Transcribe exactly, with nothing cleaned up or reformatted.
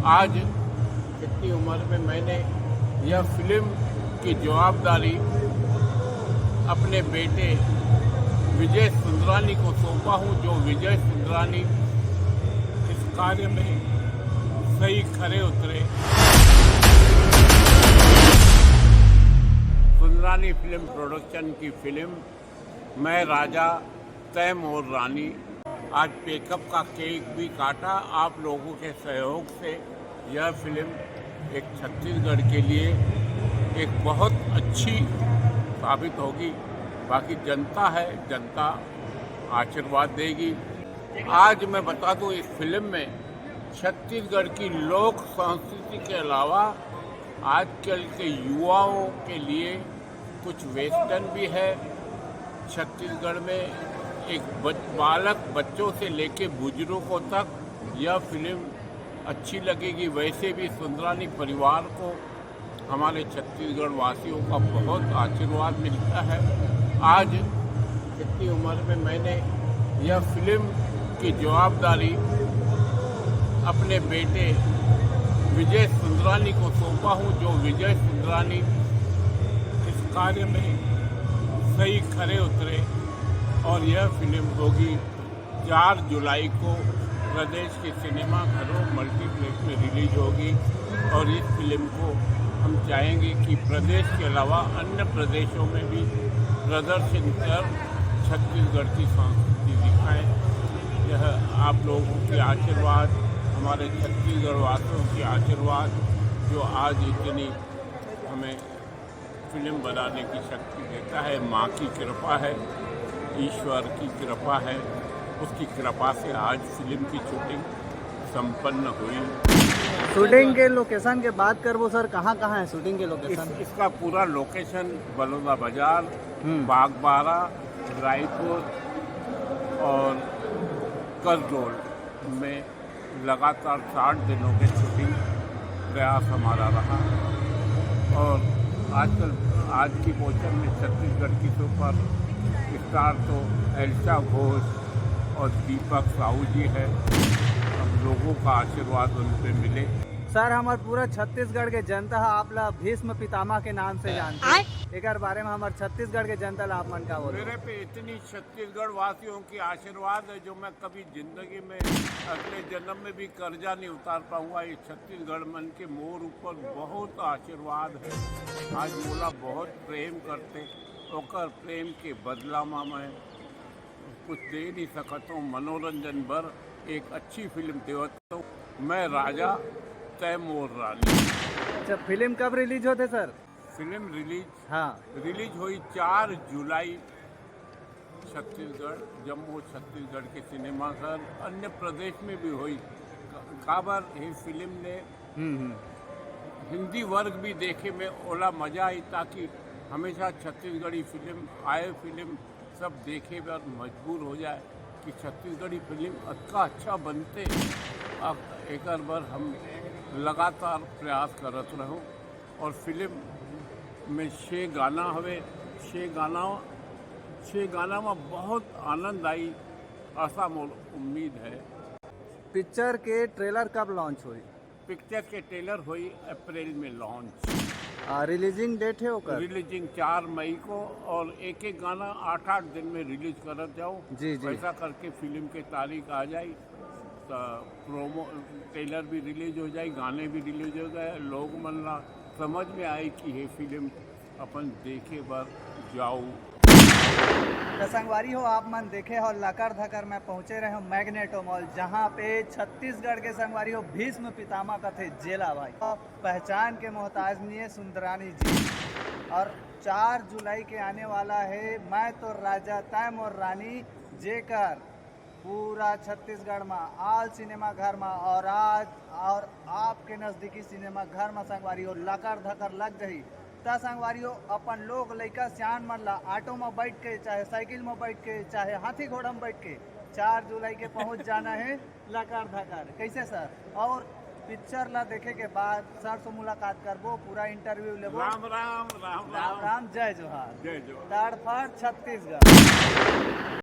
आज इतनी उम्र में मैंने यह फिल्म की जवाबदारी अपने बेटे विजय सुंदरानी को सौंपा हूं, जो विजय सुंदरानी इस कार्य में सही खरे उतरे। सुंदरानी फिल्म प्रोडक्शन की फिल्म मैं राजा तैम और रानी। आज पेकअप का केक भी काटा। आप लोगों के सहयोग से यह फिल्म एक छत्तीसगढ़ के लिए एक बहुत अच्छी साबित होगी। बाकी जनता है, जनता आशीर्वाद देगी। आज मैं बता दूं, इस फिल्म में छत्तीसगढ़ की लोक संस्कृति के अलावा आजकल के युवाओं के लिए कुछ वेस्टर्न भी है। छत्तीसगढ़ में एक बच, बालक बच्चों से लेके बुजुर्गों तक यह फिल्म अच्छी लगेगी। वैसे भी सुंदरानी परिवार को हमारे छत्तीसगढ़ वासियों का बहुत आशीर्वाद मिलता है। आज इतनी उम्र में मैंने यह फिल्म की जवाबदारी अपने बेटे विजय सुंदरानी को सौंपा हूं, जो विजय सुंदरानी इस कार्य में सही खरे उतरे और यह फिल्म होगी चार जुलाई को प्रदेश के सिनेमाघरों, मल्टीप्लेक्स में रिलीज होगी। और इस फिल्म को हम चाहेंगे कि प्रदेश के अलावा अन्य प्रदेशों में भी प्रदर्शन कर छत्तीसगढ़ की संस्कृति दिखाएं। यह आप लोगों के आशीर्वाद, हमारे छत्तीसगढ़ वासियों के आशीर्वाद, जो आज इतनी हमें फिल्म बनाने की शक्ति देता है। माँ की कृपा है, ईश्वर की कृपा है, उसकी कृपा से आज फिल्म की शूटिंग संपन्न हुई। शूटिंग के लोकेशन के बात करबो सर, कहाँ कहाँ है शूटिंग के लोकेशन? इसका पूरा लोकेशन बलौदा बाजार, हम्म। बागबारा, रायपुर और करडोल में लगातार साठ दिनों के शूटिंग प्रयास हमारा रहा। और आजकल, आज की पोजीशन में छत्तीसगढ़ की सुपर स्टार तो एल्सा घोष और दीपक साहू जी है। अब लोगों का आशीर्वाद उन पे मिले। सर, हमार पूरा छत्तीसगढ़ के जनता ह आप ला भीष्म पितामह के नाम से जानथे। एकर बारे में हमार छत्तीसगढ़ के जनता ला आप मन का बोलो? मेरे पे इतनी छत्तीसगढ़ वासियों की आशीर्वाद है, जो मैं कभी जिंदगी में, अगले जन्म में भी कर्जा नहीं उतार पाऊंगा। ये छत्तीसगढ़ मन के मोर ऊपर बहुत आशीर्वाद है। आज मोला बहुत प्रेम करते, ओकर प्रेम के बदला में मैं कुछ दे नहीं सकता हूँ। मनोरंजन बर एक अच्छी फिल्म देवत हूँ। मैं राजा, तय मोर रानी। अच्छा, फिल्म कब रिलीज होथे सर? फिल्म रिलीज हाँ। रिलीज हुई चार जुलाई। छत्तीसगढ़, जम्मू छत्तीसगढ़ के सिनेमाघर, अन्य प्रदेश में भी हुई। का-, काबर ये फिल्म ने हम्म हम्म। हिंदी वर्ग भी देखे में ओला मजा आई, ताकि हमेशा छत्तीसगढ़ी फिल्म आए, फिल्म सब देखे बर मजबूर हो जाए कि छत्तीसगढ़ी फिल्म अतका अच्छा बनते। अब एकर बर हम लगातार प्रयास करत रहूं। और फिल्म में छः गाना हवे, छः गाना, छः गाना में बहुत आनंद आई, ऐसा मोर उम्मीद है। पिक्चर के ट्रेलर कब लॉन्च होई? पिक्चर के ट्रेलर होई अप्रैल में लॉन्च। आ, रिलीजिंग डेट है ओकर? रिलीजिंग चार मई को, और एक एक गाना आठ आठ दिन में रिलीज करत जाओ। जी, जी। ऐसा करके फिल्म के तारीख आ जाई, तो प्रोमो ट्रेलर भी रिलीज हो जाई, गाने भी रिलीज हो गए, लोग मन ला समझ में आई कि ये फिल्म अपन देखे बर जाऊ। तो संगवारी हो, आप मन देखे हो लकर धकर में पहुंचे रहे हो मैग्नेटो मॉल, जहां पे छत्तीसगढ़ के संगवारी हो भीष्म पितामह कथे जेला भाई, पहचान के मोहताज नहीं है सुंदरानी जी। और चार जुलाई के आने वाला है मैं तो राजा तय मोर रानी, जेकर पूरा छत्तीसगढ़ में ऑल सिनेमा घर में और आज और आपके नजदीकी सिनेमा घर में संगवारी हो लकर धकर लग जाही। त संगवारी हो, अपन लोग लइका सियान मन ला ऑटो में बैठ के, चाहे साइकिल में बैठ के, चाहे हाथी घोड़ा में बैठ के चार जुलाई के पहुंच जाना है लकर धकर। कैसे सर? और पिक्चर ला देखे के बाद सर से मुलाकात करबो, पूरा इंटरव्यू लेबो। राम राम, राम राम राम। राम, जय जोहार। जय जोहार। ताड़फाड़ छत्तीसगढ़।